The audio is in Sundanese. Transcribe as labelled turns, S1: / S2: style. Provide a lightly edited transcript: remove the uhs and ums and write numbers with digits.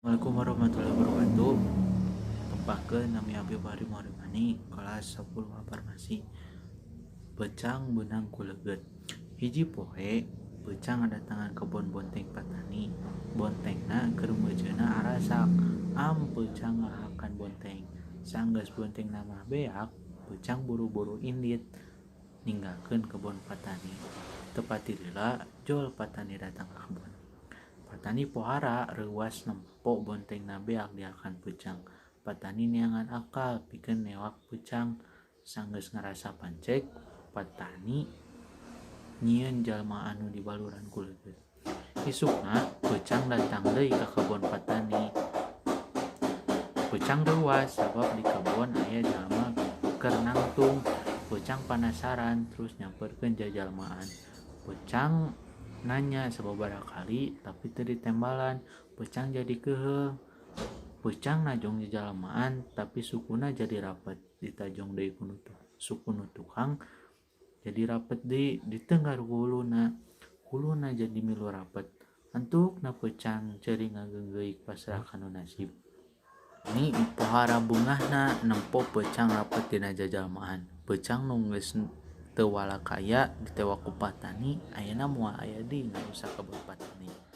S1: Assalamualaikum warahmatullahi wabarakatuh. Tepangkeun, nami abdi Fahri Muharimani, kelas 10 Farmasi. Peucang beunang ku leugeut. Hiji poe peucang ngadatangan kebon bonteng patani. Bontengna keur meujeuna arasak. Am peucang ngahakan bonteng. Sanggeus bontengna mah beak, peucang buru-buru indit ninggalkeun kebon patani. Teu pati lila jol patani datang ka kebon. Patani pohara reuwas nempo bontengna beak dihakan peucang. Patani neangan akal pikeun newak peucang. Sanggeus ngarasa panceg, patani nyieun jalma anu dibaluran ku leugeut. Isukna peucang datang deui ka kebon patani. Peucang reuwas sabab di kebon aya jalma keur nangtung. Peucang panasaran terus nyamperkeun jajalmaan. Peucang nanya sababaraha kali tapi teu ditembalan. Peucang jadi keuheul. Peucang najong jajalmaan tapi sukuna jadi rapet. Ditajong deui ku suku nu tukang jadi rapet deui, ditenggar ku huluna. Huluna jadi milu rapet. Antukna peucang ceurik ngageunggeuk pasrah kana nasib. Ni pohara bungahna nempo peucang rapet dina jajalmaan. Peucang nu geus teu walakaya ditewak ku patani ayeuna moal aya deui ngarusak kebon patani.